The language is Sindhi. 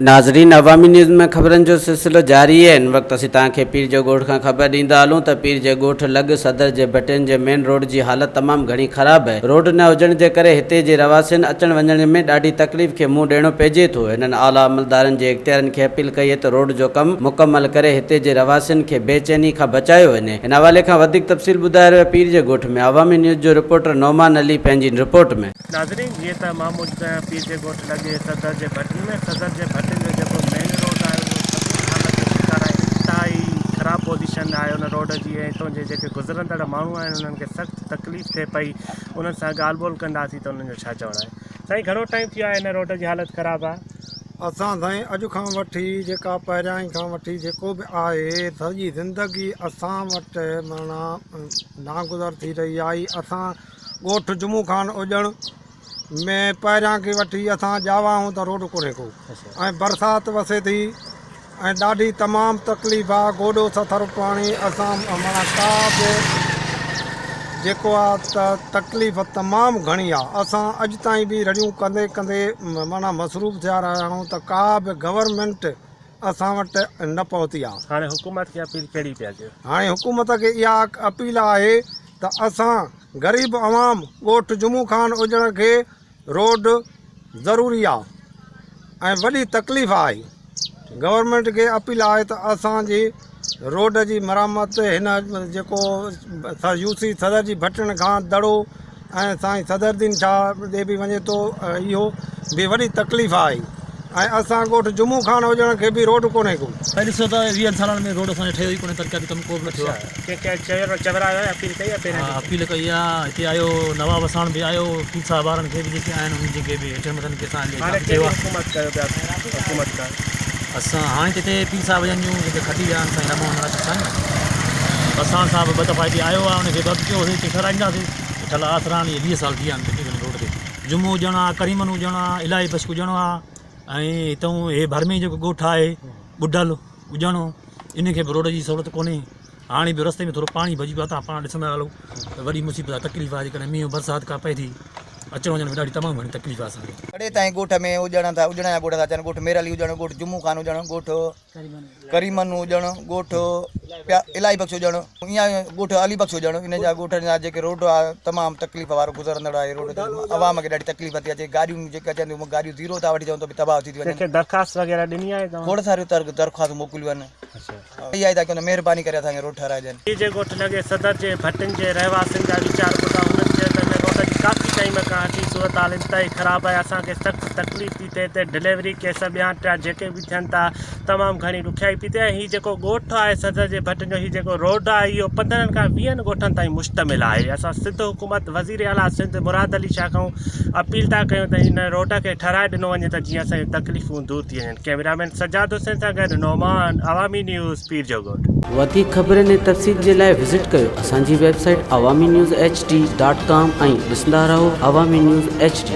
ناظرين عوامي نيوز ۾ خبرن جو سلسلو جاري آهي هن وقت اسين توهان کي پير جي ڳوٺ کان خبر ڏيندا هلون ته پير جي ڳوٺ لڳ صدر جي ڀٽين جي مين روڊ جي حالت تمام گهڻي خراب آهي روڊ نه هجڻ جي ڪري هتي جي رهواسين اچڻ وڃڻ ۾ ڏاڍي تڪليف کي منهن ڏيڻو پئجي ٿو هنن اعليٰ عملدارن جي اختيارين کي اپيل ڪئي آهي ته روڊ جو ڪم مڪمل ڪري هتي جي رهواسين کي بي چيني کان بچايو وڃي هن حوالي کان وڌيڪ تفصيل ٻڌائي رهيو آهي پير جي ڳوٺ ۾ عوامي نيوز جو رپورٽر نعمان علي پنهنجي رپورٽ ۾. ناظرين جيئن ته مان موجود آهيان پير جي ڳوٺ لڳي صدر جي ڀٽن ۾ صدر جي ڀٽن جو جيڪو مين روڊ آهي اهو سڀني حالت جو شڪار آهي انتهائي خراب پوزيشن آهي ان روڊ جي ۽ اتان جي جيڪي گذرندڙ ماڻهو آهن انهن کي سخت تڪليف ٿئي پئي انهن سان ڳالهه ٻولهه ڪنداسين ته انهن جو ڇا چوڻ آهي سائين گهڻو ٽائيم ٿي ويو آهي هن روڊ جي حالت خراب آهي. اسان سائين اڄ کان وٺي جيڪا پهريائين کان وٺي جيڪو به آهي سڄي زندگي اسان وٽ معنيٰ ناگذر ٿي رهي آهي اسان ڳوٺ جمعو خان اڄڻ ۾ پهريان کي وٺي اسان ڄاوا آهيون ته روڊ ڪونهي ڪو ۽ برسات وسي ٿي ۽ ڏاڍي تمام تڪليف آ گوڏو سٿر پاڻي اسان معنيٰ ڪا به جيڪو آ ته تڪليف تمام گهڻي آ اسان اڄ تائين به رڙيون ڪندي ڪندي معنيٰ مصروف ٿيا رهيا آهيون ته ڪا به گورنمينٽ اسان وٽ نه پهتي آ. هاڻي حڪومت کي اپيل ڪهڙي پيا ڪيو؟ هاڻي حڪومت کي اها اپيل آهي ته اسان غريب عوام ڳوٺ جمعو خان اجڻ کي روڊ ضروري آ ۽ وڏي تڪليف آهي گورنمينٽ کي اپيل آهي ته اسان جي روڊ جي مرمت هن جيڪو يو سي صدر جي ڀٽن کان دڙو ۽ سائين صدر الدين شاهه ڏي به وڃي ٿو اهو به وڏي تڪليف آهي ۽ اسان ڳوٺ جمعو خان هجڻ کي به روڊ ڪونهي ڪو. ۽ ڏسو ته ويهن سالن ۾ روڊ اسان جو ٺهيو ئي ڪونهي ترقياتي ڪم ڪو به نه ٿيو آهي. ڪنهن کي چورايو آهي اپيل ڪئي آهي پهريان ها اپيل ڪئي آهي هتي آيو نواب وساڻ به آيو پير صاحب وارن کي به جيڪي آهن انهن جيڪي به هيٺين مٿن کي اسان هاڻي ڪافي چيو ڪهڙي آهي. حڪومت ڪيو پيا حڪومت کان. اسان هاڻي ته هتي پير صاحب جن جون جيڪي کٽي ويا آهن سائين رحمان راشد سائين وساڻ صاحب ٻه دفعا هتي آيو آهي ان کي به عرض ڪيو هوسين چي ٺهرائينداسين ٺل آسران اهي 20 سال ٿي ويا آهن تقريبن روڊ کي جمعو هجڻ آ ڪريمن هجڻ آ الاهي بخش هجڻ آ ۽ هتئون هي ڀر ۾ جيڪو ڳوٺ آهي ٻڍل اجڻو ان کي به روڊ جي سهولت ڪونهي هاڻي به رستي ۾ ٿورو پاڻي ڀڄي پيو آ تان پاڻ ڏسندا هلو ته وڏي مصيبت آ تڪليف آ جيڪڏهن مينهن برسات ڪا پئي ٿي اچڻ وڃڻ ۾ ڏاڍي تمام گهڻي تڪليف آ اسان کي. تڙي تائين ڳوٺ ۾ اجڻ ٿا اجڻ جا ڳوٺ ٿا اچن ڳوٺ مير علي اجڻ ڳوٺ جمعو خان اجڻ ڳوٺ ڪريمن اجڻ ڳوٺ الاهي بخش اجڻ ايئن ڳوٺ علي بخش اجڻ ان جا ڳوٺن جا جيڪي روڊ آ تمام تڪليف وارو گذرندڙ آهي روڊ تي عوام کي ڏاڍي تڪليف ٿي اچي گاڏيون جيڪي اچن ٿيون گاڏيون زيرو ٿا وٺي چون ته به تباهه ٿي ٿي ڪنهن وڃن کي درخواست وغيره ڏني آهي توهان؟ کوڙ ساريون درخواستون موڪليون آهن اها ئي ٿا ڪيون ته مهرباني ڪري اسان کي روڊ ٺهرائي ڏين. جي ڳوٺ لڳي صدر جي ڀٽن جي رهواسين جا ويچار ٻڌا هنن چيو ته هن روڊ جي ڪافي ٽائيم کان هٽي صورتحال انتهائي خراب آهي اسان کي سخت تڪليف ٿي ٿئي هتي ڊليوري ڪيس ٻيا ٽيا جيڪي به ٿين ٿا تمام گهڻي ڏکيائي پئي ٿئي ۽ هي جيڪو ڳوٺ آهي صدر جي ڀٽن جو هي جيڪو روڊ آهي اهو 15 کان ويهن ڳوٺن تائين مشتمل آهي اسان سنڌ حڪومت وزير اعليٰ سنڌ مراد علي شاهه کان اپيل ٿا ڪيون ته هن روڊ کي ٺهرائي ڏنو وڃي ته جيئن اسان جون تڪليفون دور ٿي وڃن ڪئميرا مين سجاد حسين سان گڏ نعمان عوامي نيوز پير جو ڳوٺ. وڌيڪ خبرن ۽ تفصيل جي لاء وزٽ ڪيو اسان جي website Awami news H D dot com ۽ ڏسندا رهو عوامي نيوز ايڇ ڊي.